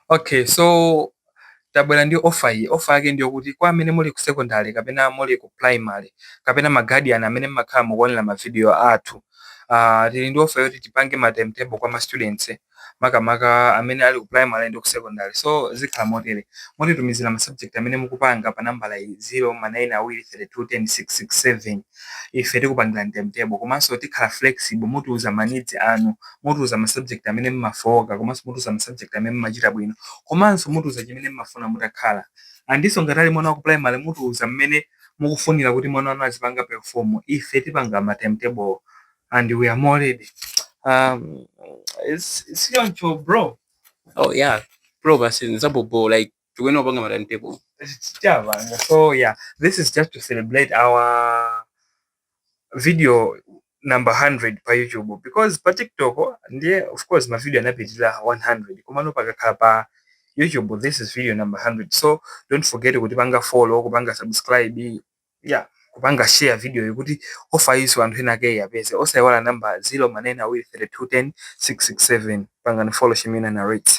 Okay, so tabwera ndi offer iyi. Offer yake ndiyokuti kwa amene muli ku secondary kapena muli ku primary kapena ma guardian amene mmakhala mukuonera ma video athu, tili ndi offer yoti tipange ma timetable kwa ma students, makamaka amene ali ku primary ndi ku secondary. So zikhala motere: mutitumizira ma subject amene mukupanga pa nambala iyi, 0 9 2 32 10 667. Ife tikupangirani timetable, komanso tikhala flexible. Mutiuza ma needs anu, mutiuza ma subject amene mmafowoka, komanso mutiuza ma subject amene mmachita bwino, komanso mutiuza chimene mmafuna mutakhala. Andinso ngati ali mwana wa ku primary, mutiuza mmene mukufunira kuti mwana wanu azipanga perform. Ife tipanga ma timetable and we are more ready. It's choncho, bro. Oh yeah bro, basi nzabobo, like tikuyenera kupanga ma timetable. Chavanga. So yeah, this is just to celebrate our video number 100 pa YouTube, because pa TikTok ndiye of course ma video anapitirira 100, komano pakakhala pa YouTube, this is video number 100. So don't forget kuti panga follow, kupanga subscribe, yeah, kupanga share video iyi kuti offer iso anthu ena ake yapeze. Osayiwala namba 0 manena awiri 32 10 667. Pangani follow Shimina Narrates.